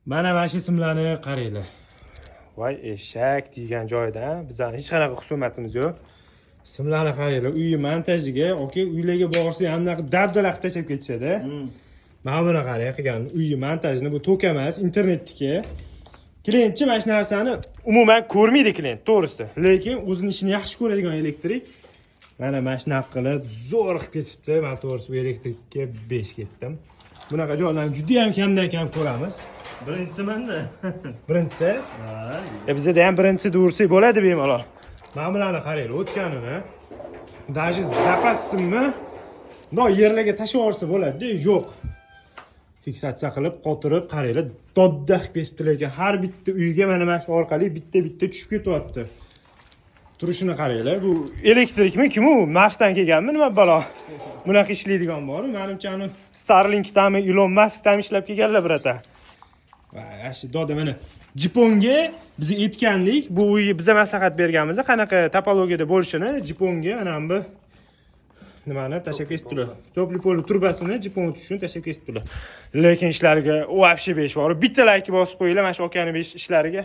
Mana shu simlarni qaranglar. Voy, eshak degan joydan bizani hech qanaqa husumatimiz yo'q. Simlarni qaranglar, uyi montajiga, aka, uylarga borsa ham anaqa dabdala qilib tashlab ketishadi. Mana buni qarang, qilgan uyi montajini, bu tok emas, internetniki. Klientchi mana shu narsani umuman ko'rmaydi klient, to'g'risi. Lekin o'zini ishini yaxshi ko'radigan elektrik mana shunaqa qilib zo'r qilib ketibdi. Men to'g'risi bu elektrikka 5 ketdim. Bunaqa joylarni juda ham kamdan kam ko'ramiz. Birinchisi manda. Birinchisi, Ha, bizada ham birinchisi dursak bo'ladi bemalol. Mana bularni qaranglar, o'tganini. Даже запас simni bundoq yerlarga tashlab yuborsa bo'ladi-da, yo'q. Fiksatsiya qilib, qotirib, qaranglar, dodda qilib kesibdi, lekin har bitta uyga mana shu orqali bitta-bitta tushib ketyapti. Turishini qaranglar, bu elektrikmi, kim u? Marsdan kelganmi, nima balo? Bunaqa ishlaydigan bormi? Menimcha, uni Starlinkdami, Elon Muskdami ishlab kelganlar, братан. Voy, shu doda mana GPONga biz aytgandik, bu uyni biza maslahat berganmiz, qanaqa topologiyada bo'lishini. GPONga ana bu nimani tashlab ketibdilar. Тёплый пол trubasini GPON tushishini tashlab ketibdilar. Lekin ishlariga вообще 5 bor. Bitta layk bosib qo'yinglar mana shu akani 5 ishlariga.